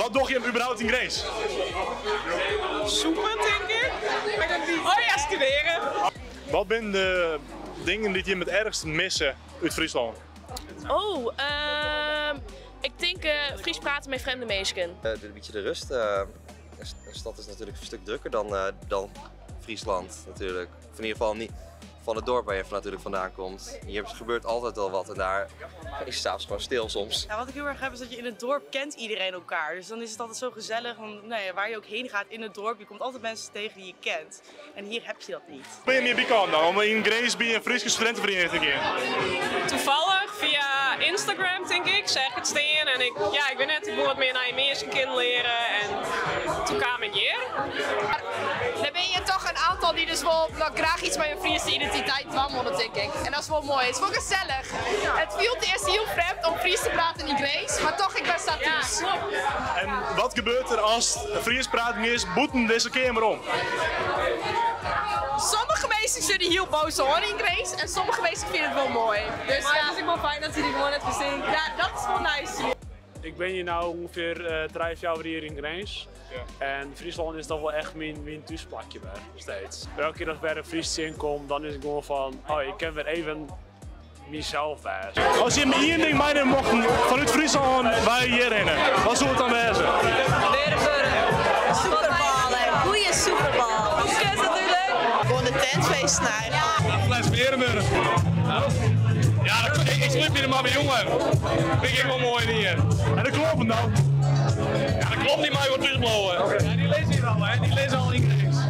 Wat dogge jim überhaupt yn Grins? Sûpen, tink ik. Oh ja, studearje. Wat binne de dingen dy't jim it erchst misse út Fryslân? Oh, ik tink Frysk prate mei frjemde minsken. In bytsje de rêst. De stad is natuerlik in stik drukker dan Friesland natuurlijk. Of in ieder geval niet van het dorp waar je natuurlijk vandaan komt. Hier gebeurt altijd wel wat en daar is het s'avonds gewoon stil soms. Ja, wat ik heel erg heb is dat je in het dorp kent iedereen elkaar. Dus dan is het altijd zo gezellig. Want, nou ja, waar je ook heen gaat in het dorp, je komt altijd mensen tegen die je kent. En hier heb je dat niet. Ben je meer bij dan om yn Grins by in Fryske studinteferiening te gean? Toevallig via Instagram, tink ik, seach ik it stean en ik, ja, ik wit net, ik wol wat mear nije minsken kennen leare en doe kaam ik hjir. Der binne hjir toch in oantal dy't dus wol graach iets mei hun Fryske identiteit dwaan wolle, tink ik. En dat is wol moai. It is wol gesellich. It fielt earst hiel frjemd om Frysk te praten yn Grins, mar toch, ik bin sa thús. En wat gebeurt der as Frysk praten is bûten dizze keamer om? Sommige minsken sjogge dy hiel boas oan yn Grins en sommige minsken fine it wol moai. Dus Mar it is ek wol fijn dat se dy gewoan net ferstean. Ja, dat is wol nice. Ik bin hjir no ûngefear 3, 4 jier yn Grins. En Fryslân is toch wol echt myn thúsplakje wer, steeds. Elke kear as ik wer in Fries tsjinkom, dan is it gewoan fan, oh, ik kin wer even mysels wêze. As jim ien ding meinimme mochten fanút Fryslân wei hjirhinne, wat soe it dan wêze? Sûkerbôle, goede sûkerbôle. Koekjes natuerlik. Gewoan de tentfeesten eigenlijk. Een fles Bearenburch. Ja, ik sliep hjir mar by jongen. Fyn ik wol moai hjir. En de kloppen dan? Ja, de klop dy mei wol thús bliuwe. Ja, dy lizze hjir al, hè. Dy lizze al yn Grins.